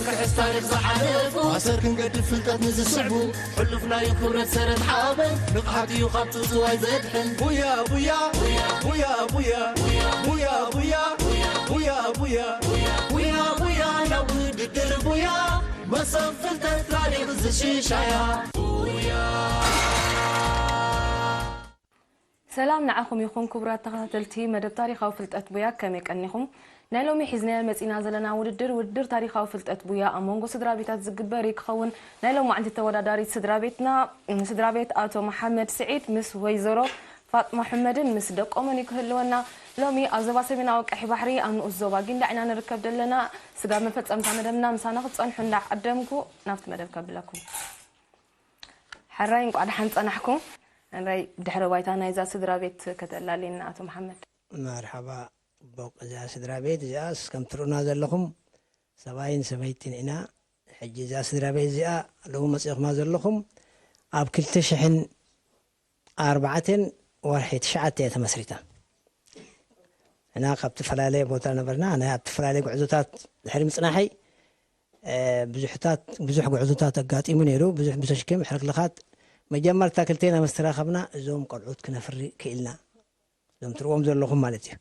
ክሕስ ታሪኽ ዝሓለፉ ኣሰር ክንገድፍ ፍልጠት ንዝስዕቡ ሕሉፍ ናይ ክብረት ሰረት ሓበን ንቕሓት እዩ ካብ ትእዝዋይ ዘድሕን ቡያ ቡያ ቡያ ቡያ ቡያ ቡያ ቡያ ቡያ ቡያ ቡያ ቡያ ቡያ ናብ ውድድር ቡያ መሰብ ፍልጠት ታሪኽ ዝሽሻያ ቡያ ሰላም ንዓኹም ይኹን ክቡራት ተኸታተልቲ መደብ ታሪኻዊ ፍልጠት ቡያ፣ ከመይ ቀኒኹም? ናይ ሎሚ ሒዝናዮ መጺና ዘለና ውድድር፣ ውድድር ታሪኻዊ ፍልጠት ቡያ ኣብ መንጎ ስድራ ቤታት ዝግበር እዩ ክኸውን። ናይ ሎማዕንቲ ተወዳዳሪት ስድራ ቤትና፣ ስድራ ቤት ኣቶ መሓመድ ስዒድ ምስ ወይዘሮ ፋጥማ ሕመድን ምስ ደቆምን እዩ ክህልወና። ሎሚ ኣብ ዞባ ሰሜናዊ ቀይሕ ባሕሪ ኣብ ንኡስ ዞባ ጊንዳዕ ኢና ንርከብ ዘለና። ስጋብ መፈጸምታ መደብና ምሳና ክትጸንሑ እንዳዓደምኩ ናብቲ መደብ ከብለኩም። ሕራይ እንቋዕ ደሓን ጸናሕኩም። ሕራይ ድሕረ ባይታ ናይዛ ስድራ ቤት ከተላልየና ኣቶ መሓመድ። መርሓባ ጽቡቕ እዛ ስድራ ቤት እዚኣስ ከም ትርእና ዘለኹም ሰብኣይን ሰበይትን ኢና። ሕጂ እዛ ስድራ ቤት እዚኣ ሎሚ መጺእኹማ ዘለኹም ኣብ ክልተ ሽሕን ኣርባዕተን ወርሒ ትሽዓተ እያ ተመስሪታ። ንሕና ካብ ዝተፈላለየ ቦታ ነበርና። ኣነ ኣብ ዝተፈላለየ ጉዕዞታት ድሕሪ ምጽናሐይ ብዙሕታት ብዙሕ ጉዕዞታት ኣጋጢሙ ነይሩ። ብዙሕ ብተሽክም ሕርክልኻት መጀመርታ ክልቴና ምስ ተራኸብና እዞም ቆልዑት ክነፍሪ ክኢልና። እዞም ትርእዎም ዘለኹም ማለት እዩ።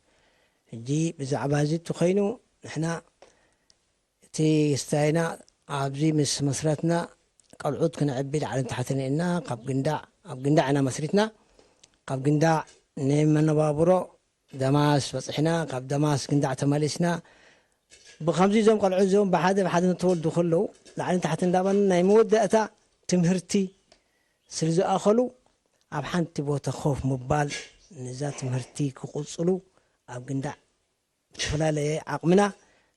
ሕጂ ብዛዕባ እዚ እትኮይኑ ንሕና እቲ ስታይና ኣብዚ ምስ መስረትና ቆልዑት ክነዕቢ ላዕልን ታሕትን ኢልና ካብ ግንዳዕ ኣብ ግንዳዕ ኢና መስሪትና። ካብ ግንዳዕ ንመነባብሮ ደማስ በፅሕና፣ ካብ ደማስ ግንዳዕ ተመሊስና። ብኸምዚ እዞም ቆልዑ እዚኦም ብሓደ ብሓደ ንተወልዱ ከለዉ ላዕልን ታሕትን እንዳበልና ናይ መወዳእታ ትምህርቲ ስለ ዝኣኸሉ ኣብ ሓንቲ ቦታ ኮፍ ምባል ነዛ ትምህርቲ ክቕፅሉ ኣብ ግንዳዕ ብዝፈላለየ ዓቕምና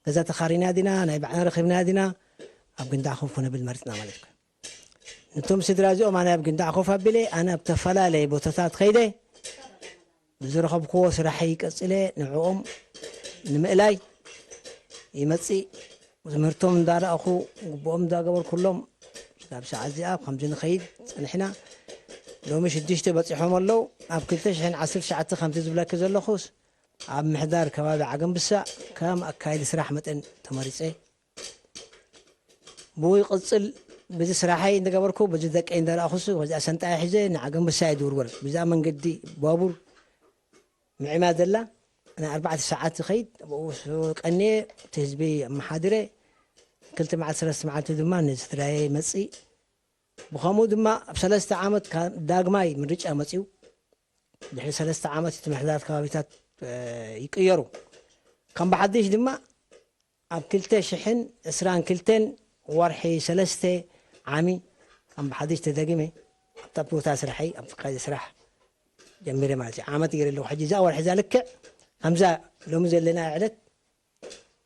ገዛ ተኻሪና ዲና ናይ ባዕልና ረኺብና ዲና ኣብ ግንዳዕ ኮፍ ክነብል መሪፅና ማለት እዩ። ነቶም ስድራ እዚኦም ኣነ ኣብ ግንዳዕ ኮፍ ኣቢለ ኣነ ኣብ ተፈላለየ ቦታታት ከይደ ብዝረኸብክዎ ስራሐይ ቀፂለ ንዕኦም ንምእላይ ይመፅእ። ትምህርቶም እንዳረኣኹ ግቡኦም እንዳገበርኩሎም ክሳብ ሰዓት እዚኣ ከምዚ ንኸይድ ፀኒሕና። ሎሚ ሽዱሽተ በፂሖም ኣለዉ። ኣብ ክልተ ሽሕን ዓሰርተ ትሽዓተ ከምቲ ዝብለኪ ዘለኹስ ኣብ ምሕዳር ከባቢ ዓገምብሳ ከም ኣካያዲ ስራሕ መጠን ተመሪፀ። ብኡ ይቕፅል። በዚ ስራሐይ እንዳገበርኩ በዚ ደቀይ እንዳረኣኹስ በዚኣ ሰንጣይ ሒዘ ንዓገምብሳ እየ ዝውርወር። ብዛ መንገዲ ባቡር ምዒማ ዘላ ናይ ኣርባዕተ ሰዓት ዝኸይድ ኣብኡ ቀንየ እቲ ህዝቢ ኣመሓድረ ክልተ መዓልቲ ሰለስተ መዓልቲ ድማ ንስድራየ መፅእ። ብኸምኡ ድማ ኣብ ሰለስተ ዓመት ዳግማይ ምርጫ መፅኡ። ድሕሪ ሰለስተ ዓመት እቲ ምሕዳር ከባቢታት ይቅየሩ። ከም ብሓድሽ ድማ ኣብ ክልተ ሽሕን ዕስራን ክልተን ወርሒ ሰለስተ ዓሚ ከም ብሓድሽ ተደጊመ ኣብታ ቦታ ስራሐይ ኣብ ፍቃድ ስራሕ ጀሚረ ማለት እዩ። ዓመት ገይረ ኣለኹ። ሕጂ እዛ ወርሒ እዛ ልክዕ ከምዛ ሎሚ ዘለና ዕለት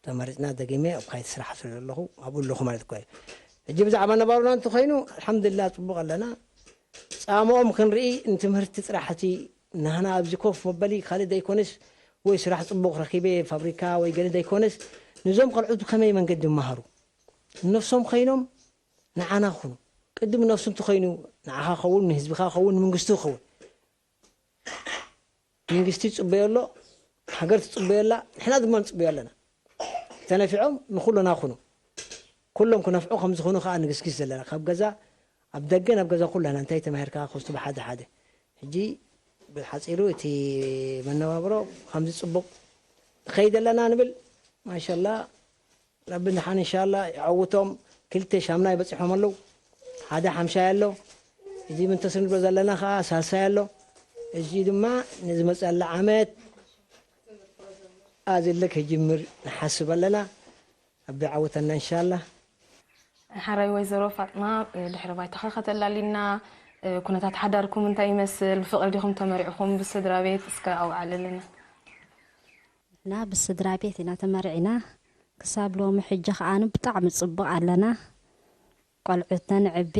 ተመሪፅና ደጊመ ኣብ ካይት ስራሕ ስለ ዘለኹ ኣብኡ ኣለኹ ማለት እኮ እዩ። ሕጂ ብዛዕባ ነባሩና እንተኮይኑ ኣልሓምዱሊላ ፅቡቅ ኣለና። ፃምኦም ክንርኢ ንትምህርቲ ጥራሕ እቲ ናህና ኣብዚ ኮፍ መበሊ ካልእ ዘይኮነስ ወይ ስራሕ ፅቡቅ ረኪበ ፋብሪካ ወይ ገለ ዘይኮነስ ንዞም ቆልዑት ብከመይ መንገዲ ይመሃሩ ንነፍሶም ኮይኖም ንዓና ክኹኑ ቅድም ነፍሱ እንተኮይኑ ንዓኻ ኸውን ንህዝብኻ ኸውን ንመንግስቲ ክኸውን መንግስቲ ይፅበዮ ኣሎ፣ ሃገር ትፅበዮ ኣላ፣ ንሕና ድማ ንፅበዮ ኣለና። ተነፊዖም ንኩልና ኩኑ። ኩሎም ክነፍዑ ከም ዝኹኑ ከዓ ንግስግስ ዘለና። ካብ ገዛ ኣብ ደገ ናብ ገዛ ኩላና እንታይ ተማሂርካ ከስቱ ብሓደ ሓደ። ሕጂ ብሓፂሩ እቲ መነባብሮ ከምዚ ፅቡቕ ንኸይድ ኣለና ንብል። ማሻላ ረቢ ድሓን እንሻላ ይዐውቶም። ክልተ ሻምናይ በፂሖም ኣለዉ። ሓደ ሓምሻይ ኣሎ። እዚ ምንተስ ንብሎ ዘለና ከዓ ሳልሳይ ኣሎ። እዚ ድማ ንዝመፀላ ዓመት ኣዝለ ክጅምር ንሓስብ ኣለና። ረቢ ይዓውተና እንሻላ። ሓራይ ወይዘሮ ፋጥማ ድሕሪ ባይታኻ ከተላሊና ኩነታት ሓዳርኩም እንታይ ይመስል? ብፍቕሪ ዲኹም ተመሪዕኹም? ብስድራ ቤት እስከ ኣውዓልልና። እና ብስድራ ቤት ኢና ተመርዒና ክሳብ ሎሚ ሕጂ ከዓኑ ብጣዕሚ ፅቡቕ ኣለና። ቆልዑትና ንዕቢ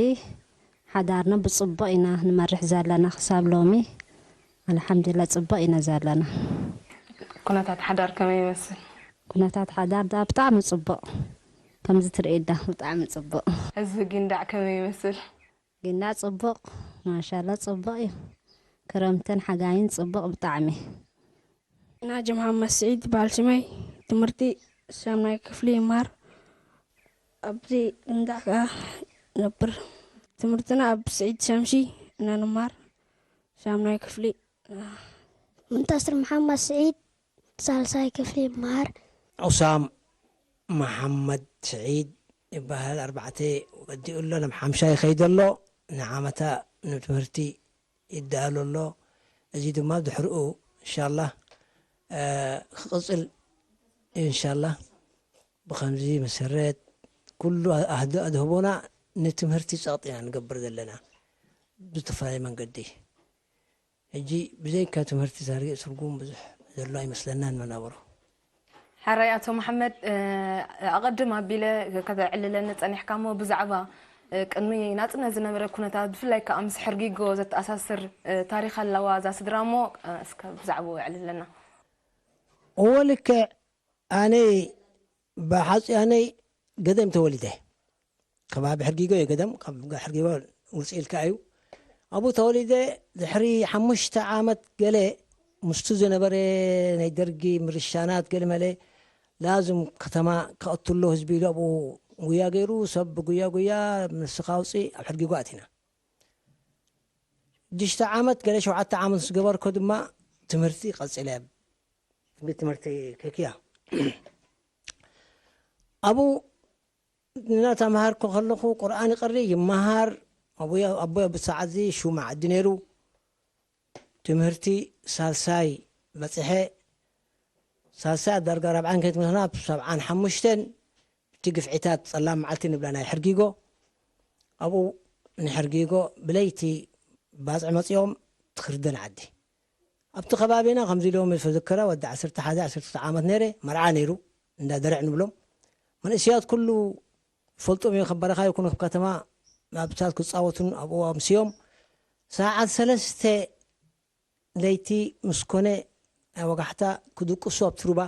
ሓዳርና ብፅቡቕ ኢና ንመርሕ ዘለና ክሳብ ሎሚ ኣልሓምዱላ ፅቡቕ ኢና ዘለና። ኩነታት ሓዳር ከመይ ይመስል? ኩነታት ሓዳር ዳ ብጣዕሚ ፅቡቕ ከምዚ ትርኢ ዳ ብጣዕሚ ፅቡቕ። ህዝቢ ጊንዳዕ ከመይ ይመስል? ጊንዳዕ ፅቡቕ ማሻላ ፅቡቕ እዩ። ክረምትን ሓጋይን ፅቡቕ ብጣዕሚ። ናጂ መሓመድ ስዒድ ይበሃል ሽመይ። ትምህርቲ ሻምናይ ክፍሊ ይመሃር። ኣብዚ እንዳ ከኣ ነብር። ትምህርትና ኣብ ስዒድ ሸምሺ ኢና ንማር። ሻምናይ ክፍሊ። ሙንታስር መሓመድ ስዒድ ሳልሳይ ክፍሊ ይመሃር። ዑሳም መሓመድ ስዒድ ይበሃል። ኣርባዕተ ወዲኡ ኣሎ፣ ናብ ሓምሻይ ይኸይድ ኣሎ። ንዓመታ ንትምህርቲ ይደኣሉ ኣሎ። እዚ ድማ ድሕርኡ እንሻላ ክቕፅል እዩ። እንሻላ ብኸምዚ መሰረት ኩሉ ኣህዶ ኣድህቦና ንትምህርቲ ፀቕጢ ኢና ንገብር ዘለና ብዝተፈላለየ መንገዲ። ሕጂ ብዘይካ ትምህርቲ ዛርጊ ትርጉም ብዙሕ ዘሎ ኣይመስለናን መናብሮ። ሓራይ ኣቶ መሓመድ፣ ኣቐድም ኣቢለ ከተዕልለኒ ጸኒሕካ እሞ ብዛዕባ ቅድሚ ናጽነት ዝነበረ ኩነታት፣ ብፍላይ ከኣ ምስ ሕርጊጎ ዘተኣሳስር ታሪኽ ኣለዋ እዛ ስድራ እሞ፣ እስከ ብዛዕባኡ ኣዕልለና። እወ ልክዕ። ኣነ ብሓፂ ኣነ ገደም ተወሊደ። ከባቢ ሕርጊጎ እየ ገደም፣ ካብ ሕርጊጎ ውፅእ ኢልካ እዩ። ኣብኡ ተወሊደ። ድሕሪ ሓሙሽተ ዓመት ገለ ምስቱ ዝነበረ ናይ ደርጊ ምርሻናት ገለ መለ ላዝም ከተማ ከእትሎ ህዝቢ ኢሉ ኣብኡ ጉያ ገይሩ፣ ሰብ ብጉያ ጉያ ንስኻ ውፅእ ኣብ ሕርጊጎ ኣቲና። ሽዱሽተ ዓመት ገለ ሸውዓተ ዓመት ምስ ገበርኮ ድማ ትምህርቲ ቀፂለ። ቤት ትምህርቲ ኬክያ ኣብኡ እናተምሃርኩ ከለኹ ቁርኣን ይቐሪ ይመሃር። ኣቦይ ኣቦይ ኣብ ሰዓት እዚ ሹም ዓዲ ነይሩ። ትምህርቲ ሳልሳይ በፅሐ። ሳልሳይ ኣብ ዳርጋ ራብዓን ከይትምህርና ኣብ ሰብዓን ሓሙሽተን እቲ ግፍዒታት ፀላም መዓልቲ ንብላ ናይ ሕርጊጎ ኣብኡ ንሕርጊጎ ብለይቲ ባፅዕ መፂኦም ትኽርደን ዓዲ ኣብቲ ከባቢና ከምዚ ኢሎም ዝዝከረ ወዲ ዓሰርተ ሓደ ዓሰርተ ክልተ ዓመት ነይረ መርዓ ነይሩ እንዳ ደርዕ ንብሎም መንእስያት ኩሉ ፈልጦም እዮም ከበረኻ ይኩኑ ካብ ከተማ ናብታት ክፃወቱን ኣብኡ ኣምስዮም ሰዓት ሰለስተ ለይቲ ምስ ኮነ ናይ ወጋሕታ ክድቅሱ ኣብቲ ሩባ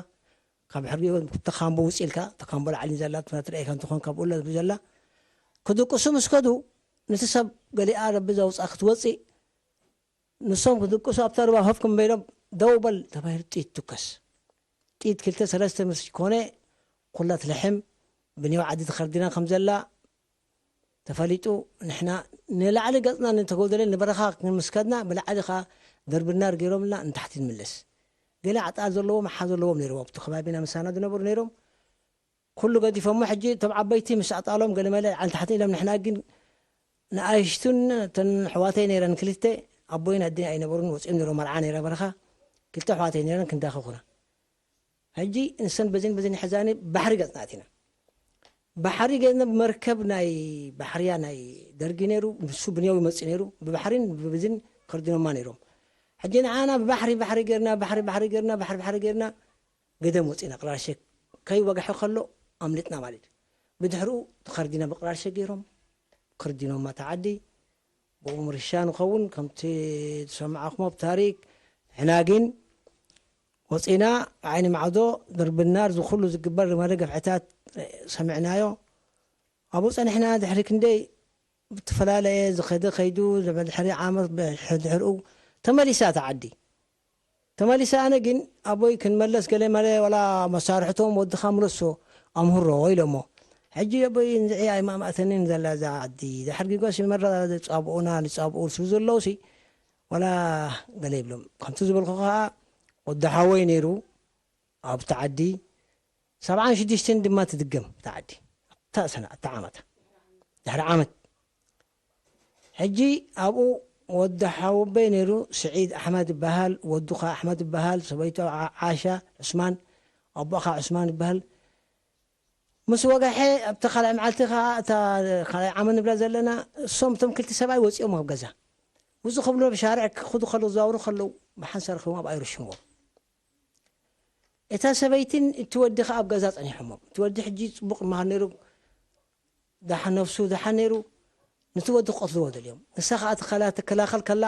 ካብ ሕርጊ ተካምቦ ውፅእ ኢልካ ተካምቦ ላዕሊ ዘላ ትረአካ እንትኾን ካብኡ ዘላ ክድቅሱ ምስ ከዱ ነቲ ሰብ ገሊኣ ረቢ ዘውፅኣ ክትወፅእ ንሶም ክድቅሱ ኣብታ ሩባ ኮፍ ክምበሎም ደው በል ተባሂሉ ጥይት ትከስ ጥይት ክልተ ሰለስተ ምስ ኮነ ኩላ ትልሕም ብኒው ዓዲ ተኸርዲና ከም ዘላ ተፈሊጡ ንሕና ንላዕሊ ገፅና ንተጎደለ ንበረኻ ክንምስከድና ብላዕሊ ከዓ ደርብናር ገይሮምልና ንታሕቲ ንምለስ ገለ ዓጣል ዘለዎ መሓ ዘለዎም ነይሮም ኣብቲ ከባቢና ምሳና ዝነበሩ ነይሮም ኩሉ ገዲፎሞ ሕጂ እቶም ዓበይቲ ምስ ኣጣሎም ገለመለ ንታሕቲ ኢሎም ንሕና ግን ንኣይሽቱን ተን ኣሕዋተይ ነይረን ክልተ ኣቦይን ኣደይ ኣይነበሩን ወፂኦም ነይሮም መርዓ ነይረ በረኻ ክልተ ኣሕዋተይ ነይረን ክንዳኸኹና ሕጂ ንሰን በዚን በዚን ሕዛኒ ባሕሪ ገፅና ኣቲና ባሕሪ ገፅና ብመርከብ ናይ ባሕርያ ናይ ደርጊ ነይሩ ንሱ ብንያው ይመፅእ ነይሩ ብባሕሪን ብብዝን ከርድኖማ ነይሮም ሕጂ ንዓና ብባሕሪ ባሕሪ ገርና ባሕሪ ባሕሪ ገርና ባሕሪ ባሕሪ ገርና ገደም ወፂና ቅራርሸ ከይወግሐ ከሎ ኣምልጥና ማለት እዩ ብድሕሪኡ ተኸርዲና ብቅራርሸ ገይሮም ከርዲኖማ ተዓዲ ብኡ ምርሻ ንኸውን ከምቲ ዝሰማዕኹሞ ብታሪክ ሕና ግን ወፂና ዓይኒ ማዕዶ ድርብናር ዝኩሉ ዝግበር ዝመረ ገፍዕታት ሰሚዕናዮ ኣብኡ ፀኒሕና ድሕሪ ክንደይ ብተፈላለየ ዝኸደ ከይዱ ድሕሪ ዓመት ድሕሪኡ ተመሊሳ ተዓዲ ተመሊሳ ኣነ ግን ኣቦይ ክንመለስ ገለ መለ ወላ መሳርሕቶም ወድኻ ምለሶ ኣምህሮ ኢሎሞ ሕጂ ኣቦይ ንዝዒ ኣይማእማእተንን ዘላ እዛ ዓዲ ዳሕር ጊጓ ሲመራ ፃብኡና ንፃብኡ ስሉ ዘለውሲ ወላ ገለ ይብሎም ከምቲ ዝበልኩ ከዓ ወዲ ሓወይ ነይሩ ኣብቲ ዓዲ ሰብዓን ሽዱሽተን ድማ ትድገም እታ ዓዲ እታ ሰና እታ ዓመት ድሕሪ ዓመት ሕጂ ኣብኡ ወዲ ሓወቦይ ነይሩ ስዒድ ኣሕመድ ይበሃል ወዱ ከዓ ኣሕመድ ይበሃል ሰበይቱ ዓሻ ዑስማን ኣቦኻ ዑስማን ይበሃል ምስ ወጋሐ ኣብቲ ካልኣይ መዓልቲ ከዓ እታ ካልኣይ ዓመት ንብላ ዘለና እሶም እቶም ክልቲ ሰብኣይ ወፂኦም ኣብ ገዛ ውዚ ክብሎ ብሻርዕ ክኽዱ ከለዉ ዝዛውሩ ከለዉ ብሓንሳር ክዎም ኣብ ኣይርሽምዎም እታ ሰበይትን እቲ ወዲ ከዓ ኣብ ገዛ ፀኒሖሞም እቲ ወዲ ሕጂ ፅቡቅ ይመሃር ነይሩ ዳሓን ነብሱ ዳሓን ነይሩ ነቲ ወዲ ክቀትልዎ ደልዮም ንሳ ከዓ ትከላ ትከላኸል ከላ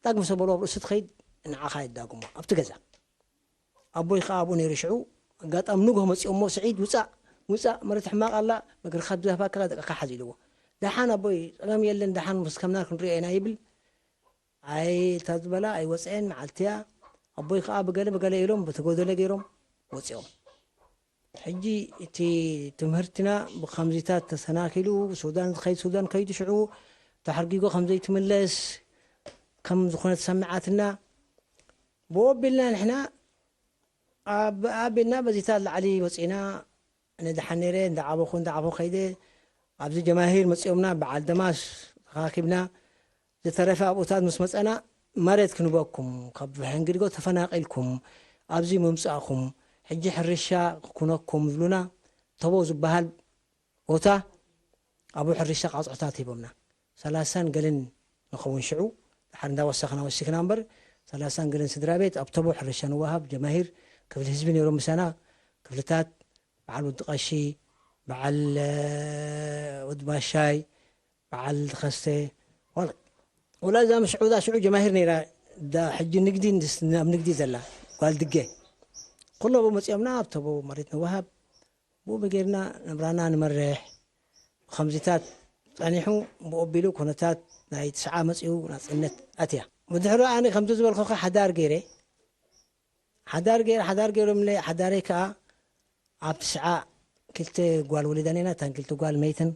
ዳግም ሰበሉ ኣብ ርእሱ ትኸይድ ንዓኻ የዳግሞ ኣብቲ ገዛ ኣቦይ ከዓ ኣብኡ ነይሩ ሽዑ ኣጋጣሚ ንጎ መፂኦሞ ስዒድ ውፃእ ውፃእ መሬት ሕማቅ ኣላ መግርካ ብዛፋ ከላ ደቅካ ሓዝ ኢልዎ ዳሓን ኣቦይ ፀገም የለን ዳሓን ምስ ከምና ክንሪኦ ኢና ይብል ኣይ እታ ዝበላ ኣይወፀኤን መዓልቲ እያ ኣቦይ ከዓ ብገለ ብገለ ኢሎም በቲ ጎደለ ገይሮም ወፂኦም ሕጂ እቲ ትምህርትና ብኸምዚታት ተሰናኪሉ፣ ሱዳን ዝኸይድ ሱዳን ከይዱ፣ ሽዑ ተሓርጊጎ ከም ዘይትምለስ ከም ዝኾነ ተሰሚዓትና። ብኡ ኣቢልና ንሕና ኣብ ኣቢልና በዚታት ላዕሊ ወፂና። ንድሓን ነይረ እንዳዓበኹ እንዳዓበኹ ከይደ። ኣብዚ ጀማሂር መፂኦምና፣ በዓል ደማስ ተኻኪብና። ዝተረፈ ኣብኡታት ምስ መፀና፣ መሬት ክንበኩም፣ ካብ ሕንግድጎ ተፈናቂልኩም ኣብዚ ምምፃእኹም፣ ሕጂ ሕርሻ ክኩነኩም ዝብሉና፣ ተቦ ዝበሃል ቦታ ኣብኡ ሕርሻ ቃፅዖታት ሂቦምና። ሰላሳን ገልን ንኸውን ሽዑ፣ ድሓር እንዳወሰኽና ወሲኽና እምበር፣ ሰላሳን ገልን ስድራ ቤት ኣብ ተቦ ሕርሻ ንወሃብ። ጀማሂር ክፍሊ ህዝቢ ነይሮም ምሳና፣ ክፍልታት፣ በዓል ወዲ ቀሺ፣ በዓል፣ እ፣ ወዲ ባሻይ፣ በዓል ከስተ፣ ወላ፣ ወላ እዛ ምስ ሽዑ፣ እዛ ሽዑ ጀማሂር ነይራ፣ እዛ ሕጂ ንግዲ፣ ንስ-፣ ኣብ ንግዲ ዘላ ጓል ድገ። ኩሎ ኣብኡ መፂኦምና፣ ኣብ ተቦ መሬት ንወሃብ። ብኡ ጌርና ናብራና ንመርሕ። ብኸምዚታት ጸኒሑ፣ ብኡ ኣቢሉ ኩነታት ናይ ትስዓ መጺኡ ናጽነት ኣትያ። ብድሕሪኡ ኣነ ከምቲ ዝበልኩኻ ሓዳር ገይረ። ሓዳር ገይረ፣ ሓዳር ገይሮምለይ፣ ሓዳረይ ከኣ ኣብ ትስዓ ክልተ ጓል ወሊዳ ነይራ፣ እተን ክልተ ጓል መይተን፣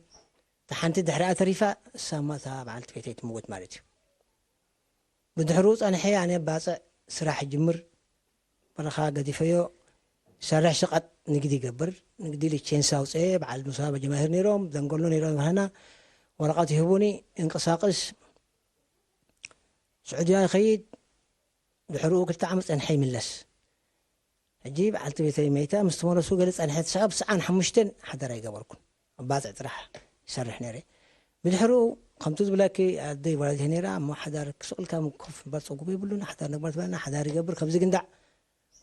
እታ ሓንቲ ድሕሪኣ ተሪፋ፣ እሳ እማ እታ በዓልቲ ቤተይ ትምውት ማለት እዩ። ብድሕሩ ጸንሐ ኣነ ባጽዕ ስራሕ ይጅምር፣ በረኻ ገዲፈዮ፣ ይሰርሕ ሸቐጥ ንግዲ ይገብር። ንግዲ ሊቼንስ ኣውጽኤ፣ በዓል ምሳ በጀማሂር ነይሮም፣ ደንገሎ ነይሮም፣ ይብሃና ወረቐት ይህቡኒ፣ እንቀሳቕስ፣ ስዑድያ ይኸይድ፣ ድሕሪኡ ክልተ ዓመት ጸንሐ ይምለስ። ሕጂ በዓልቲ ቤተይ መይታ፣ ምስ ተመለሱ ገለ ጸንሐ፣ ትስዓ፣ ብትስዓን ሓሙሽተን ሓዳር ኣይገበርኩን። ኣብ ባጽዕ ጥራሕ ይሰርሕ ነይረ። ብድሕሪኡ፣ ከምቲ ዝብለኪ፣ ኣደይ ወላዲት ነይራ፣ እሞ ሓዳር ክስቕ ኢልካ ኮፍ ምባል ጸጉቡ የብሉን፣ ሓዳር ንግበር ትበለና፣ ሓዳር ይገብር፣ ከምዚ ግንዳዕ፣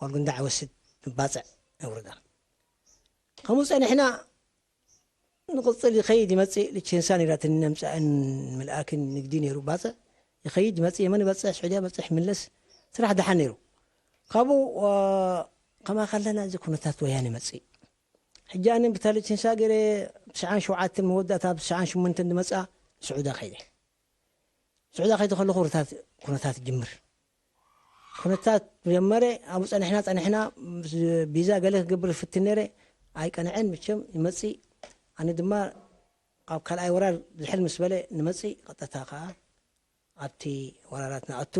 ጓል ግንዳዕ ይወስድ፣ ንባጽዕ ነውርዳ። ከምኡ ጸኒሕና፣ ንቕጽል ይኸይድ ይመጽእ፣ ልቼንሳ ነይራትኒ፣ ነምጽኣን ምልኣክን ንግዲ ነይሩ፣ ባጽዕ ይኸይድ ይመጽእ፣ የመን ይበጽሕ፣ ስዑድያ ይበጽሕ፣ ይምለስ፣ ስራሕ ደሓን ነይሩ። ካብኡ፣ ዋ፣ ከማ ከለና እዚ ኩነታት ወያነ ይመጽእ። ሕጂ ኣነ ብታ ልቼንሳ ገይረ ትስዓን ሸውዓተን መወዳእታ፣ ትስዓን ሸሞንተን ዝመጽኣ ስዑዳ ከይደ። ስዑዳ ከይደ ከለኹ ኩነታት፣ ኩነታት ይጅምር። ኩነታት ጀመረ፣ ኣብኡ ጸኒሕና፣ ጸኒሕና፣ ቢዛ ገለ ክገብር ይፍትን ነይረ፣ ኣይቀንዐን፣ መቸም ይመጽእ። ኣነ ድማ ኣብ ካልኣይ ወራር ዝሕል ምስ በለ ንመጽእ፣ ቀጥታ ከኣ ኣብቲ ወራራት ንኣቱ።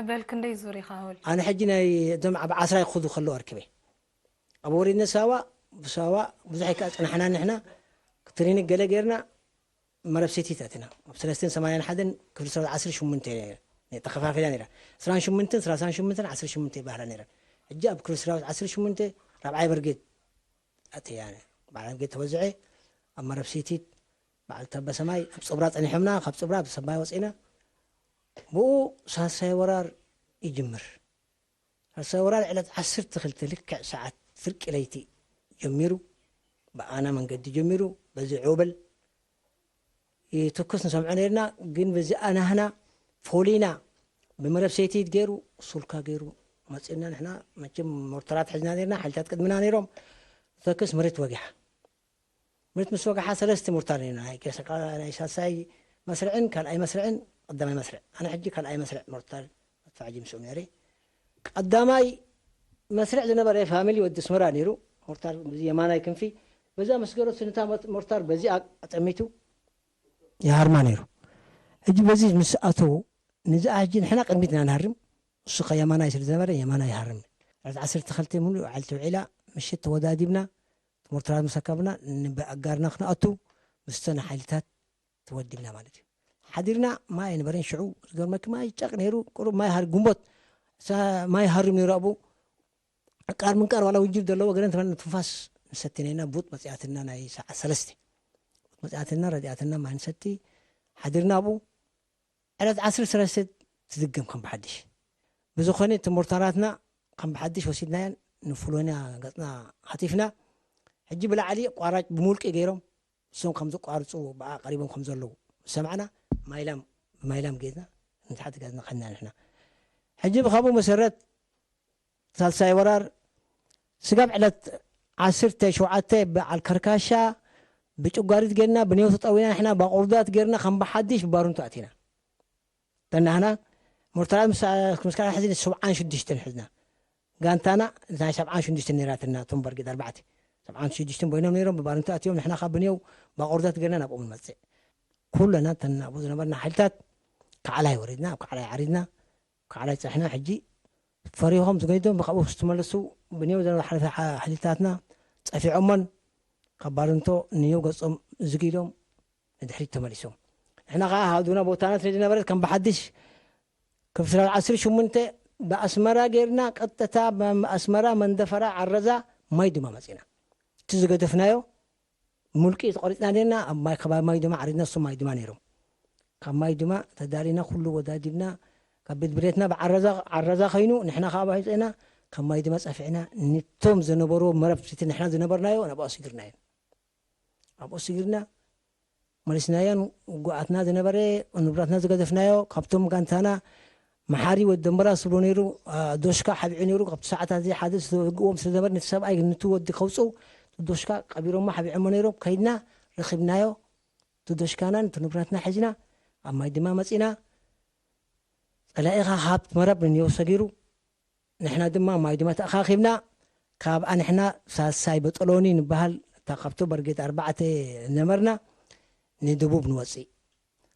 በል ክንደይ ዙር ኢኻ ወልድ? ኣነ ሕጂ ናይ እዞም ኣብ ዓስራ ይኸዱ ከለዉ ኣርኪበ። ኣብ ወሪድና ሳዋ፣ ብሳዋ ብዙሕ ኣይከኣ ጸናሕና ንሕና፣ ትሬኒንግ ገለ ጌርና፣ መረብ ሲቲ ኣቲና። ኣብ ሰለስተን ሰማንያን ሓደን ክፍሊ ሰራዊት ዓሰርተ ሸሞንተ ተኸፋፊላ ነይራ። ዕስራን ሸሞንተን፣ ሰላሳን ሸሞንተን፣ ዓሰርተ ሸሞንተ ይበሃላ ነይረን። ሕጂ ኣብ ክፍሊ ሰራዊት ዓሰርተ ሸሞንተ ራብዓይ ብርጌድ ኣትያ። በዓል ብርጌድ ተወዝዐ፣ ኣብ መረብ ሲቲ፣ በዓል ተበሰማይ፣ ኣብ ጽብራ ጸኒሖምና፣ ካብ ጽብራ ብሰማይ ወጺና። ብኡ ሳልሳይ ወራር ይጅምር። ሳልሳይ ወራር ዕለት ዓሰርተ ክልተ ልክዕ ሰዓት ፍርቂ ለይቲ ጀሚሩ፣ ብኣና መንገዲ ጀሚሩ፣ በዚ ዑበል ይትኩስ ንሰምዖ ነይርና፣ ግን በዚ ኣናህና ፎሊና፣ ብመረብ ሰይቲት ገይሩ፣ ሱልካ ገይሩ መጺእና። ንሕና መቸም ሞርተራት ሒዝና ነይርና፣ ሓይልታት ቅድምና ነይሮም። ተኩስ መሬት ወጊሓ። መሬት ምስ ወግሓ ሰለስተ ሞርታር ነይርና፣ ናይ ገሰቃ፣ ናይ ሳልሳይ መስርዕን ካልኣይ መስርዕን ቀዳማይ መስርዕ። ኣነ ሕጂ ካልኣይ መስርዕ ሞርታር መድፋዕ ጅምስኡ ነይረ። ቀዳማይ መስርዕ ዝነበረ ፋሚሊ ወዲ ኣስመራ ነይሩ። ሞርታር በዚ የማናይ ክንፊ፣ በዛ መስገሮ ስንታ ሞት-፣ ሞርታር በዚኣ ኣጠሚቱ ይሃርማ ነይሩ። ሕጂ በዚ ምስ ኣተዉ፣ ንዚኣ ሕጂ ንሕና ቅድሚት ኢና ንሃርም፣ እሱ ከ የማናይ ስለ ዝነበረ የማናይ ይሃርም። ዕለት ዓሰርተ ክልተ ሙሉእ በዓልቲ ውዒላ፣ ምሽት ተወዳዲብና፣ ሞርታራት ምስ ኣካብና፣ ንብኣጋርና ክንኣቱ፣ ምስተን ሓይልታት ተወዲብና ማለት እዩ። ሓዲርና፣ ማይ ኣይነበረን ሽዑ፣ ዝገርመኪ ማይ ጨቕ ነይሩ፣ ቁሩብ ማይ ሃር-፣ ግንቦት፣ ሳ-፣ ማይ ሃርም ነይሩ ኣብኡ። ዕቃር ምንቃር ዋላ ውጅብ ዘለዎ ገለ እንተበልና ትንፋስ ንሰቲ ነይና፣ ቡጥ መጺኣትና ናይ ሰዓት ሰለስተ። ቡጥ መጺኣትና፣ ረዲኣትና፣ ማይ ንሰቲ። ሓዲርና ኣብኡ። ዕለት ዓሰርተ ሰለስተ ትድገም ከም ብሓድሽ። ብዝኾነ እቲ ሞርታራትና ከም ብሓድሽ ወሲድናየን፣ ንፍሎንያ ገጽና ሃቲፍና። ሕጂ ብላዕሊ ቋራጭ ብምውልቂ ገይሮም፣ እሶም ከም ዝቋርጹ ብኣ ቀሪቦም ከም ዘለዉ ምስ ሰማዕና፣ ማይላም፣ ብማይላም ጌዝና ንታሕቲ ገጽና ከድና ንሕና። ሕጂ ብኸብኡ መሰረት ሳልሳይ ወራር ስጋብ ዕለት ዓሰርተ ሸውዓተ በዓል ከርካሻ ብጭጓሪት ጌርና፣ ብኔው ተጠዊና፣ ንሕና ባቑርዳት ጌርና፣ ከም ብሓድሽ ብባሩንቱ ኣቲና። ተናህና ሞርታራት ምስ፣ ምስ ካልኣት ሕዚ ሰብዓን ሽዱሽተን ሒዝና። ጋንታና ናይ ሰብዓን ሽዱሽተን ነይራትና፣ እቶም በርጌድ ኣርባዕተ። ጠብዓን ሽዱሽትን ኮይኖም ነይሮም፣ ብባርንቶ ኣትዮም፣ ንሕና ካብ ብንየው ባቆርዛት ገርና ናብኦም ንመጽእ። ኩለና እተን ኣብኡ ዝነበርና ሓይልታት ከዓላይ ወሪድና፣ ኣብ ከዓላይ ዓሪድና፣ ኣብ ከዓላይ ጸሕና። ሕጂ ፈሪሆም ዝገይዶም ብካብኡ ዝተመለሱ ብንየው ዝነበሩ ሓይልታትና ጸፊዖሞን ካብ ባርንቶ ንየው ገጾም ዝግ ኢሎም ንድሕሪት ተመሊሶም። ንሕና ከኣ ሃዱና ቦታና ስለ ዝነበረት ከም ብሓድሽ ክፍስራ ዓሰርተ ሸሞንተ ብኣስመራ ጌርና ቀጥታ ኣስመራ መንደፈራ ዓረዛ ማይ ድማ መጺና። እቲ ዝገደፍናዮ ሙልቂ ተቆሪጽና ኔርና ኣብ ማይ፣ ከባቢ ማይ ድማ ዓሪድና፣ እሱ ማይ ድማ ነይሮም። ካብ ማይ ድማ ተዳሊና ኩሉ ወዳዲብና ካብ ቤት ብሬትና ብዓረዛ፣ ዓረዛ ኸይኑ ንሕና ከዓ ባሂፅና ካብ ማይ ድማ ጸፊዕና ንቶም ዝነበሩ መረብ እቲ ንሕና ዝነበርናዮ ናብኡ ኣስጊርናዮ። ኣብኡ ስጊርና መሊስናዮን ውጉኣትና ዝነበረ ንብረትና ዝገደፍናዮ ካብቶም ጋንታና መሓሪ ወዲ ደንበራ ዝብሎ ነይሩ። ዶሽካ ሓቢዑ ነይሩ። ካብቲ ሰዓታት እዚ ሓደ ዝግዎም ስለ ዝነበረ ነቲ ሰብኣይ ነቲ ወዲ ከውፅኡ ዶሽካ ቀቢሮሞ ሓቢዖሞ ነይሮም። ከይድና ረኺብናዮ እቲ ዶሽካናን እቲ ንብረትና ሒዝና ኣብ ማይ ድማ መፂና። ፀላኢኻ ሃብት መረብ ንንየው ሰጊሩ ንሕና ድማ ማይ ድማ ተኣኻኺብና። ካብኣ ንሕና ሳሳይ በጠሎኒ ንበሃል እታ ካብቶ በርጌድ ኣርባዕተ ነበርና ንደቡብ ንወፅእ።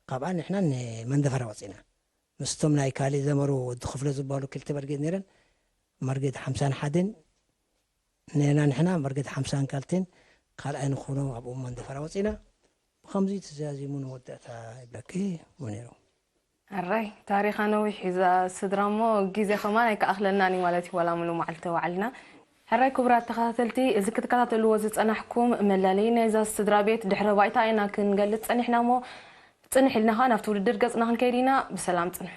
ካብኣ ንሕና ንመንደፈራ ወፂና ምስቶም ናይ ካልእ ዘመሩ ወዲ ክፍለ ዝበሃሉ ክልተ በርጌድ ነይረን። መርጌድ ሓምሳን ሓደን ነና ንሕና መርጌድ ሓምሳን ካልቴን ካልኣይ ንኾኖ ኣብኡ መንደፈራ ወፂና። ብኸምዚ ተዛዚሙ ንመወዳእታ ይብለኪ ነይሩ። ኣራይ ታሪኻ ነዊሕ እዩ እዛ ስድራ እሞ ግዜ ከማን ኣይከኣኽለናን እዩ ማለት እዩ ዋላ ምሉ መዓልቲ ተዋዕልና። ሕራይ ክቡራት ተኸታተልቲ እዚ ክትከታተልዎ ዝጸናሕኩም መላለይ ናይዛ ስድራ ቤት ድሕረ ባይታ ኢና ክንገልጽ ጸኒሕና እሞ ጽንሕ ኢልና ኸኣ ናብቲ ውድድር ገጽና ክንከይድ ኢና። ብሰላም ጽንሑ።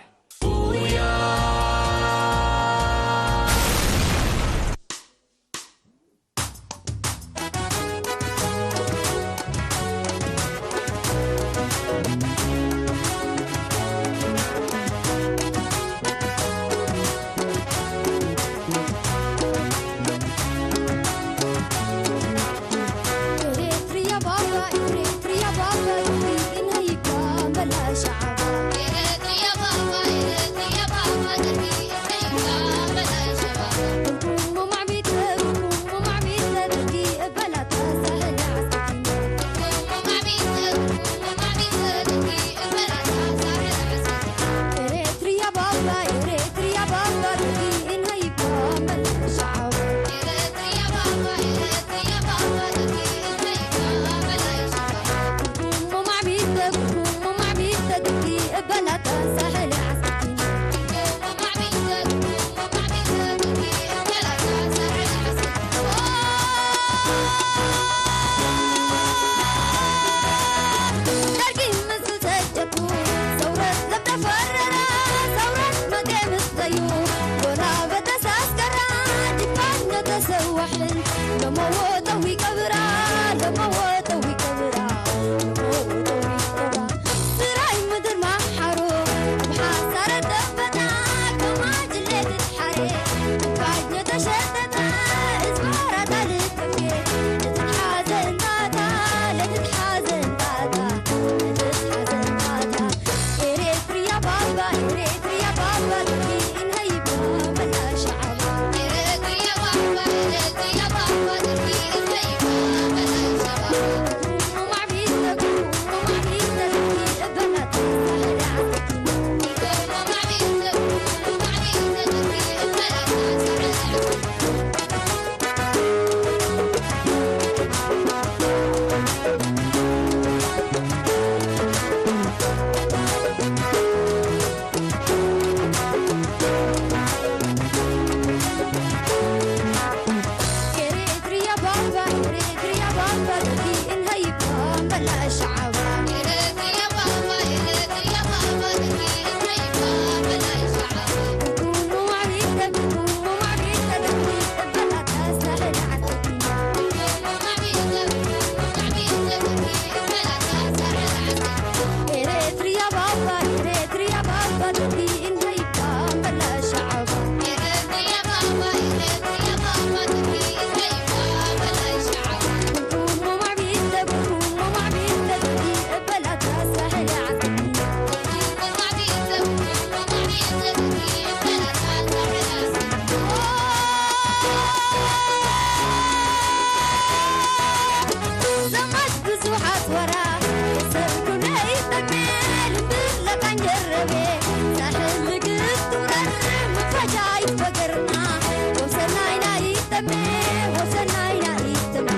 ደረቤ ሳሕል ልግስ ትውረር ምፋጃ ይትበገርና ወሰናይና ይጠመ ወሰናይና ይጠመ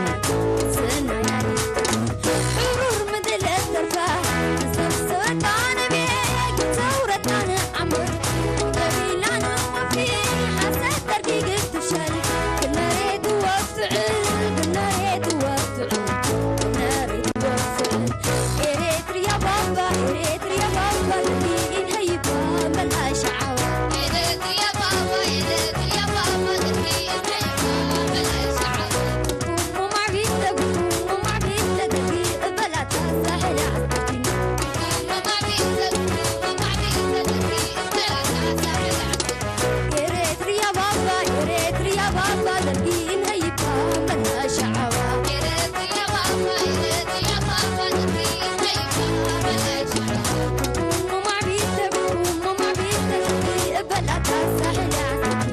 ሰናይና ይጠመ ሕሩር ምድለ ተርፋ ሰብሰበ ቃነቤ ሰውረታን ዓምር ተቢላን ወፊ ሓሰት ደርጊ ግትሻል ክነሬ ትወፍዕል ክነሬ ትወፍዕል ክነሬ ትወፍዕል ኤሬትሪያ ባባ ኤሬትሪያ ባባ ልቢ ኢንሀይባ መላሻ ዓዋ ኤሬትሪያ ባባ ኤሬትሪያ ባባ ልቢ ኢንሀይባ መላሻ ዓዋ ጉሙ ማዕቢተ ጉሙ ማዕቢተ ደጊ እበላታ ሳሕል ዓስቲ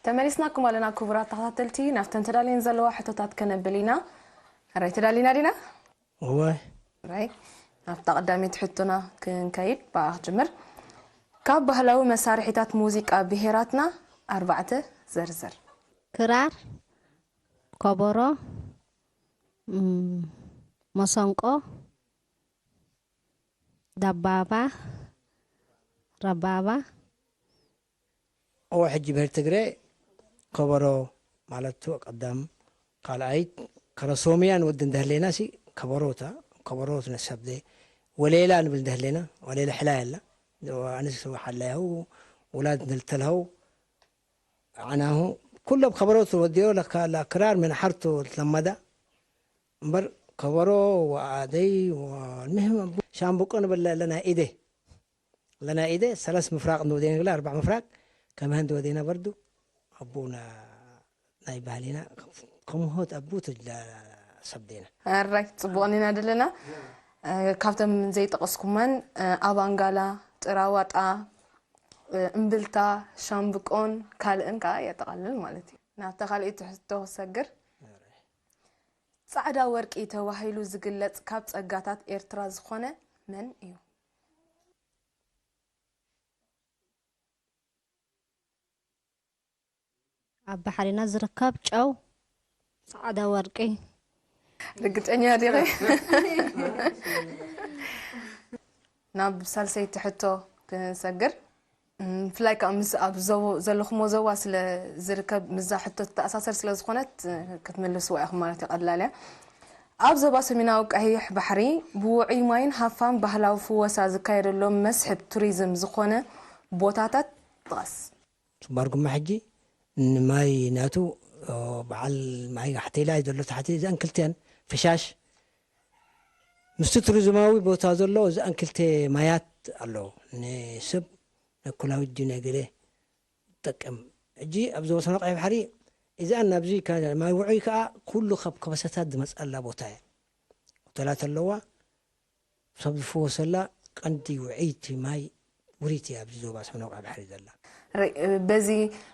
ተመሊስናኩም ኣለና ክቡራት ተኸታተልቲ። ናብተን ተዳልየን ዘለዋ ሕቶታት ከነብል ኢና። ሕራይ ተዳሊና ዲና? እወ። ሕራይ። ናብታ ቀዳመይቲ ሕቶና ክንከይድ፣ ብኣ ክጅምር። ካብ ባህላዊ መሳርሒታት ሙዚቃ ብሄራትና ኣርባዕተ ዘርዝር። ክራር፣ ከበሮ፣ እም፣ መሰንቆ፣ ዳባባ፣ ረባባ። እወ፣ ሕጂ ብሄር ትግረ ከበሮ ማለት ቀዳም፣ ካልኣይት ከረሶምያ ንወዲ እንዳህሌና ሲ ከበሮታ፣ ከበሮ ነሰብደ፣ ወሌላ ንብል እንዳህሌና፣ ወሌላ ሕላይ ኣላ። ኣንስ ሓላያሁ፣ ውላድ ንልተልሃው፣ ዓናሁ፣ ኩሎም ከበሮ ትወዲኦ ለካ ላ ክራር ምን ሓርቶ ትለመዳ። እምበር ከበሮ ወኣደይ ወልምህም ሻምብቆ ንብል ኣለና ኢደ። ለና ኢደ ሰለስ ምፍራቅ ንወዴና ግላ ኣርባዕ ምፍራቅ ከመህን ወዴና በርዱ ኣቦና ናይ ባህሊና ከመሆት ኣቡ ትጅላ ሰብዴና። ኣራይ ጽቡቅ ኒና ደለና። እ፣ ካብቶም ዘይጠቀስኩመን፣ እ፣ ኣባንጋላ፣ ጥራዋጣ፣ እ፣ እምብልታ፣ ሻምብቆን ካልእን ከዓ የጠቃልል ማለት እዩ። ናብታ ካልኣይቲ ሕቶ ክሰግር። ጻዕዳ ወርቂ ተባሂሉ ዝግለጽ ካብ ጸጋታት ኤርትራ ዝኾነ መን እዩ? ኣብ ባሕሪና ዝርከብ ጨው፣ ጻዕዳ ወርቂ። ርግጸኛ ዲኺ? ናብ ሳልሰይቲ ሕቶ ክንሰግር። እም፣ ብፍላይ ከዓ ምስ ኣብ ዞቦ-፣ ዘለኹሞ ዞባ ስለ ዝርከብ፣ ምስዛ ሕቶ ትተኣሳሰር ስለ ዝኾነት፣ እ፣ ክትምልስዋ ኢኹም ማለት እዩ፣ ቀላል እያ። ኣብ ዞባ ሰሜናዊ ቀይሕ ባሕሪ ብውዑይ ማይን ሃፋን ባህላዊ ፍወሳ ዝካየደሎም መስሕብ ቱሪዝም ዝኾነ ቦታታት ጥቐስ። ሱባር ጉማ ሕጂ ንማይ ናቱ፣ ኦ፣ በዓል ማይ ጋሕቴላ እዩ ዘሎ፣ ታሕቲ እዘን ክልቲኣን ፍሻሽ ምስቲ ቱሪዝማዊ ቦታ ዘሎ እዚኣን ክልተ ማያት ኣሎ። ንሰብ ንኩላዊት ድዩ ናይ ገለ ዝጠቅም። ሕጂ ኣብ ዞባ ሰሜን ቀይሕ ባሕሪ እዚኣን ናብዚ ከ-፣ ማይ ውዑይ ከኣ ኩሉ ካብ ከበሳታት ዝመጽኣላ ቦታ እያ። ሆተላት ኣለዋ። ሰብ ዝፍወሰላ ቀንዲ ውዕይቲ ማይ ውሪት እያ ኣብዚ ዞባ ሰሜን ቀይሕ ባሕሪ ዘላ። ረ-፣ በዚ፣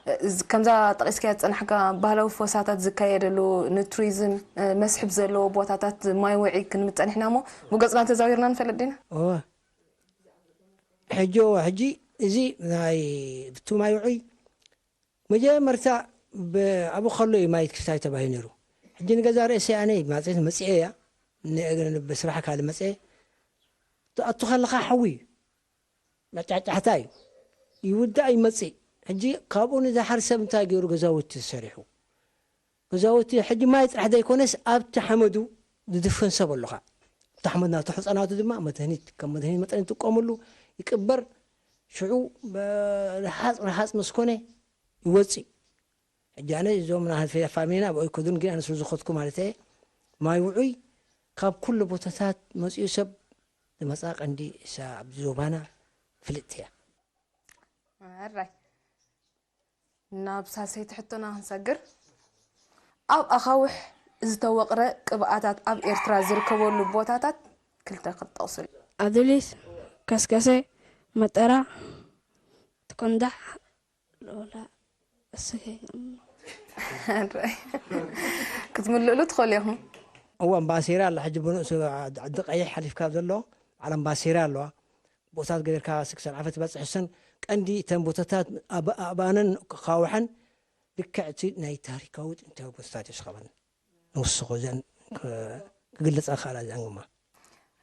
እ፣ ከምዛ ጠቒስካያ ዝጸናሕካ ባህላዊ ፈወሳታት ዝካየደሉ ንቱሪዝም፣ እ፣ መስሕብ ዘለዎ ቦታታት ማይ ውዒ ክንብል ጸኒሕና እሞ ብገጽና ተዛዊርና ንፈልጥ ዲና? እወ። ሕጂ፣ እወ፣ ሕጂ እዚ ናይ ብቱ ማይ ውዑይ መጀመርታ ብ-፣ ኣብኡ ከሎ እዩ ማይ ክስታይ ተባሂሉ ነይሩ። ሕጂ ንገዛ ርእሰይ ኣነ ማጽሬት መጽኤ እያ። ን-፣ ብስራሕ ካልእ መጽኤ። ትኣቱ ከለኻ ሓዊ እዩ። መጫጫሕታ እዩ። ይውዳእ ይመጽእ። ሕጂ ካብኡ ንዝሓር ሰብ እንታይ ገይሩ ገዛውቲ ሰሪሑ? ገዛውቲ ሕጂ ማይ ጥራሕ ዘይኮነስ ኣብቲ ሓመዱ ዝድፈን ሰብ ኣለኻ። ኣብቲ ሓመድ ናቱ ሕጸናቱ ድማ መድሃኒት፣ ከም መድሃኒት መጠን ይጥቀምሉ፣ ይቅበር። ሽዑ ብ-፣ ረሃጽ ረሃጽ ምስ ኮነ ይወጽእ። ሕጂ ኣነ እዞም ናህት ፋሚሊና ብኦይ ከዱን ግን ኣነ ስለ ዝኸድኩ ማለት እየ። ማይ ውዑይ ካብ ኩሉ ቦታታት መጺኡ ሰብ ዝመጻ ቀንዲ እሳ ኣብዚ ዞባና ፍልጥቲ እያ። ኣራይ። ናብ ሳልሰይቲ ሕቶና ክንሰግር። ኣብ ኣኻውሕ ዝተወቕረ ቅብኣታት ኣብ ኤርትራ ዝርከበሉ ቦታታት ክልተ ክትጠቕሱል። ኣዱሊስ፣ ከስከሰ፣ መጠራ፣ ትኮንዳሕ፣ ሎላ፣ እስኸ። ኣራይ። ክትምልእሉ ትኽእሉ ኢኹም። እዋ፣ እምባሴራ ኣላ። ሕጂ ብንእሱ ዓዲ ቀይሕ ሓሊፍካ ዘሎ በዓል እምባሴራ ኣለዋ። ቦታት ገይርካ ስክሰን ዓፈት ትበጽሕ። እሰን ቀንዲ እተን ቦታታት ኣብ-፣ ኣባነን ካውሐን ልክዕ እቲ ናይ ታሪካዊ ጥንታዊ ቦታታት እዩ ዝኸበን። ንውስኾ እዘን ክ-፣ ክግለጻ ክኣላ እዘን ግማ።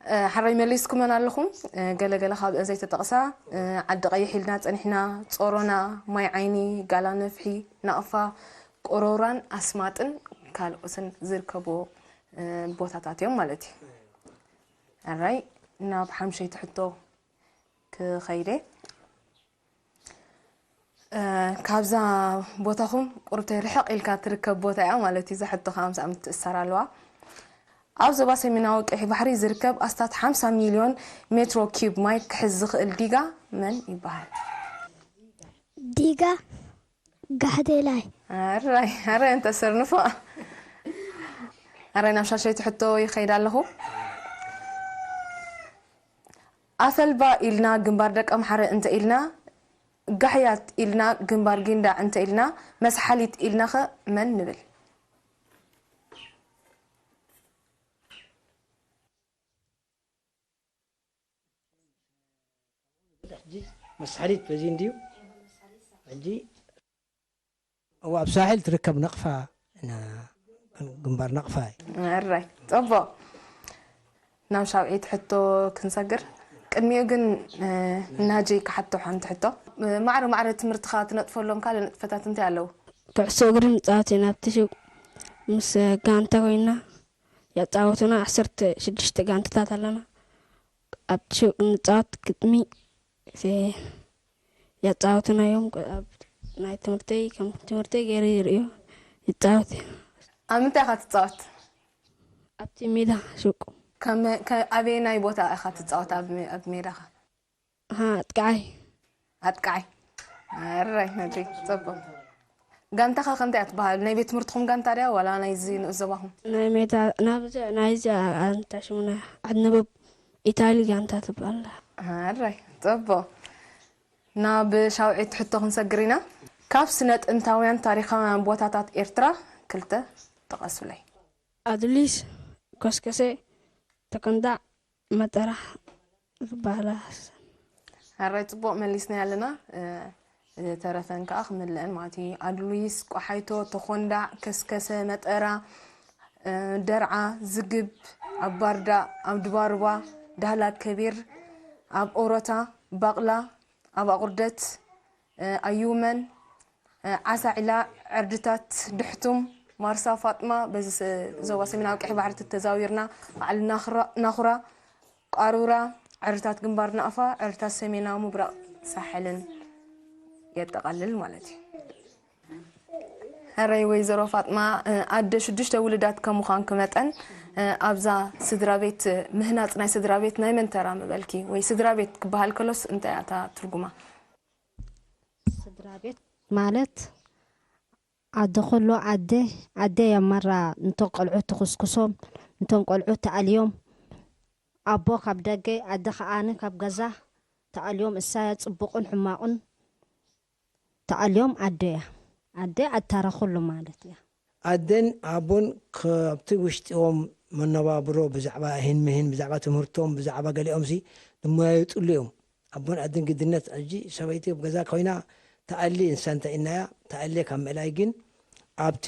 እ፣ ሓራይ መሊስኩመን ኣለኹም። እ፣ ገለ ገለ ካብ እዘን ዘይተጠቕሳ፣ እ፣ ዓዲ ቀይሕ ኢልና ጸኒሕና፣ ጾሮና፣ ማይ ዓይኒ፣ ጋላ ነፍሒ፣ ናቕፋ፣ ቆሮራን ኣስማጥን ካልኦትን ዝርከብዎ፣ እ፣ ቦታታት እዮም ማለት እዩ። ኣራይ፣ ናብ ሓምሸይቲ ሕቶ ክኸይደ። እ፣ ካብዛ ቦታኹም ቁሩብተይ ርሕቕ ኢልካ ትርከብ ቦታ እያ ማለት እዩ። እዛ ሕቶ ከዓ ምስኣ ምትእሰር ኣለዋ። ኣብ ዞባ ሰሜናዊ ቀይሕ ባሕሪ ዝርከብ ኣስታት ሓምሳ ሚልዮን ሜትሮ ኪዩብ ማይ ክሕዝ ዝኽእል ዲጋ መን ይበሃል? ዲጋ ጋሕዴላይ። ኣራይ፣ ኣራይ፣ እንተ ሰርንፎ። ኣራይ፣ ናብ ሻሸይቲ ሕቶ ይኸይድ ኣለኹ። ኣፈልባ ኢልና ግንባር ደቀምሓረ እንተ ኢልና፣ ጋሕያት ኢልና ግንባር ጊንዳዕ እንተ ኢልና፣ መስሓሊት ኢልናኸ መን ንብል? ሕጂ መስሓሊት በዚ እንድዩ። ሕጂ እዋ ኣብ ሳሕል ትርከብ ነቕፋ እና ግንባር ነቕፋ እዩ። ኣራይ፣ ጽቡቕ። ናብ ሻውዒት ሕቶ ክንሰግር። ቅድሚኡ ግን፣ እ፣ ናጂ ክሓቶ ሓንቲ ሕቶ። እ፣ ማዕረ ማዕረ ትምህርትኻ ትነጥፈሎም ካልእ ንጥፈታት እንታይ ኣለዉ? ኩዕሶ እግሪ ንጻወት ኢና ኣብቲ ሹቕ ምስ ጋንታ ኮይና። የጻወቱና ዓሰርተ ሽዱሽተ ጋንታታት ኣለና። ኣብቲ ሹቕ ንጻወት ግጥሚ፣ እ፣ የጻወቱና እዮም። ኣብ ናይ ትምህርተይ ከም ትምህርተይ ገይረ ይርእዮ ይጻወት እየ። ኣብ ምንታይ ኢኻ ትጻወት? ኣብቲ ሜዳ ሹቕ። ከመ-፣ ከ-፣ ኣበየናይ ቦታ ኢኻ ትጻወት ኣብ ሜ-፣ ኣብ ሜዳኻ? ሃ፣ ኣጥቃዓይ። ኣጥቃዓይ። ኣራይ፣ ነቢ፣ ጽቡቕ። ጋንታኻ ከ እንታይ እያ ትበሃል? ናይ ቤት ትምህርትኹም ጋንታ ድያ ዋላ ናይዚ ንኡስ ዞባኹም? ናይ ሜዳ፣ ናብዚ፣ ናይዚ ኣንታ ሽሙና ዓድንበብ ኢታሊ ጋንታ ትበሃል። ኣራይ፣ ጽቡቕ። ናብ ሻውዒት ሕቶ ክንሰግር ኢና። ካብ ስነ ጥንታውያን ታሪኻውያን ቦታታት ኤርትራ ክልተ ጥቐሱለይ። ኣዱሊስ፣ ኮስከሰ፣ ተኮንዳዕ፣ መጠራ ዝበሃላ። ኣራይ፣ ጽቡቕ መሊስና ኣለና። እ፣ ዝተረፈን ከኣ ክምልአን ማለት እዩ። ኣዱሊስ፣ ቆሓይቶ፣ ተኾንዳዕ፣ ከስከሰ፣ መጠራ፣ እ፣ ደርዓ፣ ዝግብ፣ ኣብ ባርዳ፣ ኣብ ድባርባ፣ ዳህላክ ከቢር፣ ኣብ ኦሮታ፣ ባቕላ፣ ኣብ ኣቑርደት፣ እ፣ ኣዩመን፣ እ፣ ዓሳ ዒላ፣ ዕርድታት፣ ድሕቱም፣ ማርሳ ፋጥማ፣ በዚ ስ-፣ ዞባ ሰሜናዊ ቀይሕ ባሕሪ ተዛዊርና፣ በዓል ናኽራ-፣ ናኹራ፣ ቃሩራ፣ ዕርድታት ግንባር ናቕፋ፣ ዕርድታት ሰሜናዊ ምብራቕ ሳሕልን የጠቓልል ማለት እዩ። ሕራይ ወይዘሮ ፋጥማ፣ እ፣ ኣደ ሽዱሽተ ውሉዳት ከም ምዃንኪ መጠን፣ ኣብዛ ስድራ ቤት ምህናፅ ናይ ስድራ ቤት ናይ መን ተራ ምበልኪ? ወይ ስድራ ቤት ክበሃል ከሎስ እንታይ እያ እታ ትርጉማ? ስድራ ቤት ማለት ኣደ ኩሉ ኣደ ኣደ እያ ማራ። ንቶም ቆልዑ ትኹስኩሶም፣ ንቶም ቆልዑ ተኣልዮም፣ ኣቦ ካብ ደገ ኣደ ከዓኒ ካብ ገዛ ተኣልዮም፣ እሳ እያ ፅቡቕን ሕማቕን ተኣልዮም ኣደ እያ። ኣደ ኣታራ ኩሉ ማለት እያ። ኣደን ኣቦን ካብቲ ውሽጢኦም መነባብሮ ብዛዕባ ሂን ምሂን ብዛዕባ ትምህርቶም ብዛዕባ ገሊኦም ሲ ዝመያየጥሉ እዮም። ኣቦን ኣደን ግድነት ሕጂ ሰበይቲ ኣብ ገዛ ኮይና ተኣሊ እንሳ እንተ ኢልናያ ተኣልየ ካብ ምእላይ ግን ኣብቲ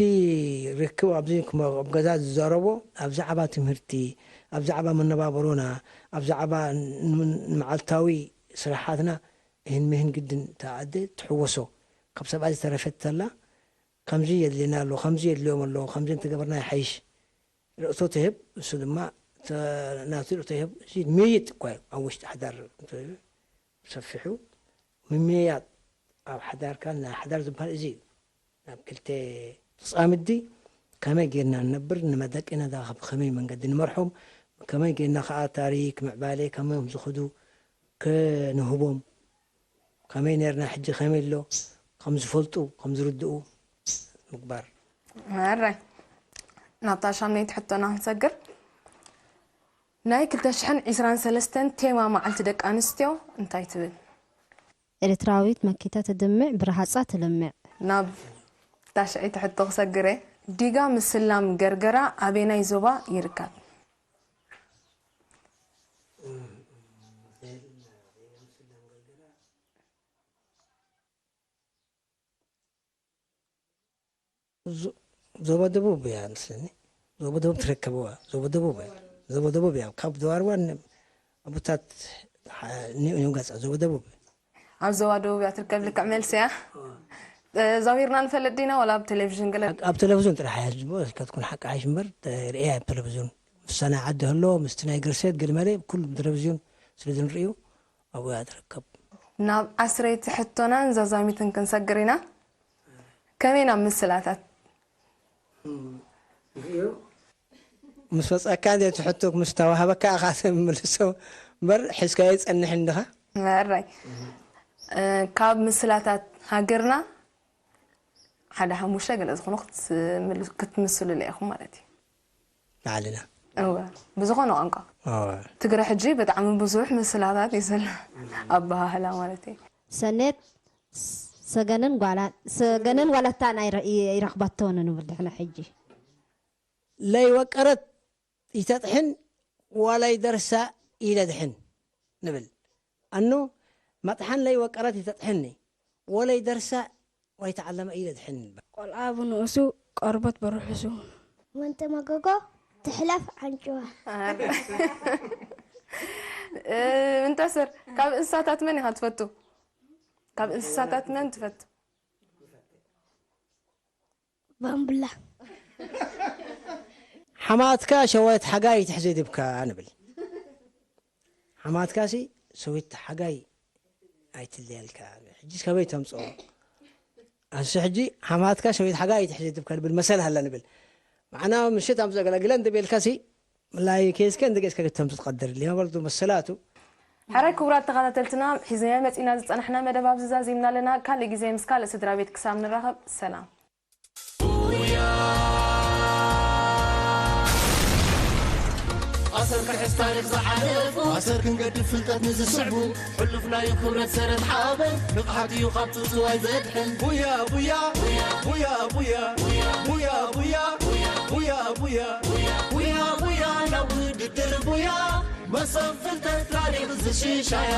ርክብ ኣብዚ ኣብ ገዛ ዝዛረቦ ኣብ ዛዕባ ትምህርቲ ኣብ ዛዕባ መነባብሮና ኣብ ዛዕባ ንመዓልታዊ ስራሓትና ይህን ምህን ግድን እታ ኣደ ትሕወሶ ካብ ሰብኣይ ዝተረፈት ተላ ከምዚ የድልየና ኣሎ ከምዚ የድልዮም ኣሎ ከምዚ እንተገበርና ይሓይሽ ርእቶ ትህብ እሱ ድማ ናቱ ርእቶ ይህብ እዚ ምይጥ እኳ እዩ ኣብ ውሽጢ ሓዳር ሰፊሑ ምምያጥ ኣብ ሓዳርካ ናይ ሓዳር ዝበሃል እዚ እዩ ናብ ክልተ ተፃምዲ ከመይ ጌርና ንነብር ንመደቂና ዳ ብከመይ መንገዲ ንመርሖም ከመይ ጌርና ከዓ ታሪክ ምዕባለ ከመይ ዝኽዱ ከንህቦም ከመይ ነርና ሕጂ ከመይ ኣሎ ከም ዝፈልጡ ከም ዝርድኡ ምግባር። መራይ ናብታ ሻምነይቲ ሕቶና ክንሰግር ናይ ክልተ ሽሕን ዕስራን ሰለስተን ቴማ መዓልቲ ደቂ ኣንስትዮ እንታይ ትብል? ኤርትራዊት መኪተ ትድምዕ ብረሃፃ ትልምዕ። ናብ ታሽዐይቲ ሕቶ ክሰግር እየ። ዲጋ ምስላም ገርገራ ኣበየናይ ዞባ ይርከብ? ዞባ ደቡብ እያ ንስኒ ዞባ ደቡብ ትረከብዋ ዞባ ደቡብ እያ ዞባ ደቡብ እያ ካብ ደዋርዋ ኣቡታት ንውጋፃ ዞባ ደቡብ ኣብ ዞባ ደቡብ እያ ትርከብ ልክዕ መልሲ እያ ዛዊርና ንፈልጥ ዲና ወላ ኣብ ቴሌቪዥን ገለ ኣብ ቴሌቪዥን ጥራሕ እያ ዝቦ እስከትኩን ሓቂ ሓይሽ እምበር ርእያ ኣብ ቴሌቪዥን ምሳና ዓዲ ህሎ ምስቲ ናይ ግርሴት ገድመለ ኩሉ ብቴሌቪዥን ስለ ዝንርእዩ ኣብኡ እያ ትርከብ ናብ ዓስረይቲ ሕቶናን ዛዛሚትን ክንሰግር ኢና ከመይ ናብ ምስላታት ምስ ወፃካ እንደ ትሕቶ ምስ ተዋህበካ ኢኻ ትምልሶ እምበር ሒዝካዮ ይፀንሕ እንድኻ መራይ ካብ ምስላታት ሃገርና ሓደ ሓሙሽተ ገለ ዝኾኑ ክትምስሉለ ኢኹም ማለት እዩ ንዓልና እወ ብዝኾነ ቋንቋ እወ ትግረ ሕጂ ብጣዕሚ ብዙሕ ምስላታት እዩ ዘሎ ኣበሃህላ ማለት እዩ ሰኔት ሰገንን ጓላ ሰገንን ጓላታ ናይ ይረኽባቶ ንብል ድሕና ሕጂ ለይወቀረት ይተጥሕን ዋላይደርሳ ኢለድሕን ንብል ኣኖ መጥሓን ለይወቀረት ይተጥሕኒ ወለይደርሳ ወይተዓለመ ኢለድሕን ንብል ቆልዓ ብንኡሱ ቆርበት ብርሑሱ ወንተ መጎጎ ትሕለፍ ዓንጭዋ እንተስር ካብ እንስሳታት መን ኢኻ ትፈቱ ካብ እንስሳታት መን ትፈቱ ባምቡላ ሓማትካ ሸዊት ሓጋይ ትሕዘ ድብካ ንብል ሓማትካ ሲ ሰዊት ሓጋይ ኣይትለየልካ ሕጂ ከመይ ተምፅኦ ኣንስ ሕጂ ሓማትካ ሸዊት ሓጋይ ትሕዘ ድብካ ንብል መሰል ሃላ ንብል ማዕና ምሽት ኣምፅኦ ገላግለ እንተቤልካ ሲ ላይ ኬስከ እንደ ጌስከ ከተምፅ ትቀድር ሊመበልቱ መሰላቱ ሕራይ ክቡራት ተኸታተልትና ሒዝናዮ መፂና ዝፀናሕና መደብ ኣብዚ ዛዚምና ኣለና ካልእ ግዜ ምስ ካልእ ስድራ ቤት ክሳብ ንራኸብ ሰላም ኣሰር ክሕዝ ታሪኽ ዝሓለፉ ኣሰር ክንገድፍ ፍልጠት ንዝስዕቡ ሕሉፍ ናይ ክብረት ሰረት ሓበን ንቕሓት እዩ ካብ ጽውጽዋይ ዘድሕን ቡያ ቡያ ቡያ ቡያ ቡያ ቡያ ቡያ ቡያ ቡያ ቡያ ናብ ውድድር ቡያ መሰብ ፍልጠት ታሪኽ ዝሽሻያ